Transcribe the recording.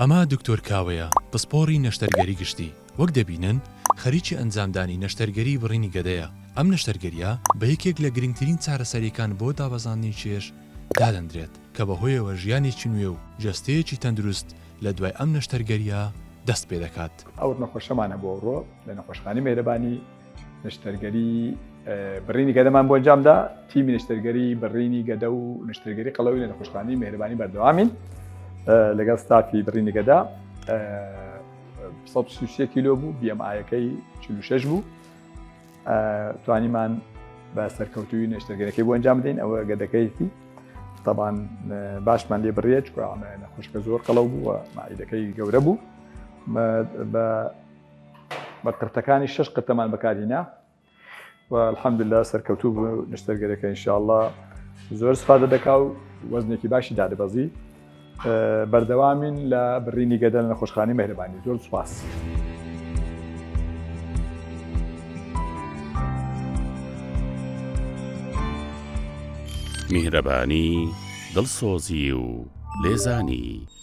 ئەمە دکتۆر کاوەیە، پسپۆڕی نەشتەرگەری گشتی. وەک دەبینن خەریکی ئەنجامدانی نەشتەرگەری بڕینی گەدەیە، ئەم نەشتەرگەرییە بە یەکێک لە گرنگترین چارەسەرییەکان بۆ دابەزاندنی کێش دادەندرێت، کە بەهۆیەوە ژیانێکی نوێ و جەستەیەکی تەندروست لە دوای ئەم نەشتەرگەرییە دەست پێدەکات. ئەو نەخۆشەمان هەبوو ئەوڕۆ لە نەخۆشخانەی مێهرەبانی نەشتەرگەری بڕینی گەدەمان بۆ ئەنجامدا، تیمی نەشتەرگەری بڕینی گەدە و نەشتەرگەری قەڵەوی لە نەخۆشخانەی مێهرەبانی بەردەوامین لەگەڵ ستافی بڕینی گەدە. 133 کیلۆ بوو BMI ەکەی 46 بوو توانیمان بە سەرکەوتوی نەشتەرگەرەکەی بۆ ئەنجام بدەین ئەوە گەدەکەیتی تەبان باشمان لێ بڕێت چکە نەخۆشکە زۆر قەڵەو بوو ماعیدەکەی گەورە بوو بە قرتەکانی شش قرتەمان بەکارهینا و الحمدللە سەرکەوتوو بوو نەشتەرگەرەکە ان شاء اللە زۆر استفادە دەکا و وەزنێکی باشی دادەبەزی بەردەوامین لە بڕینی گەدە لە نەخۆشخانەی مهرەبانی زۆر سوپاس. میهرەبانی، دڵسۆزی و لێزانی.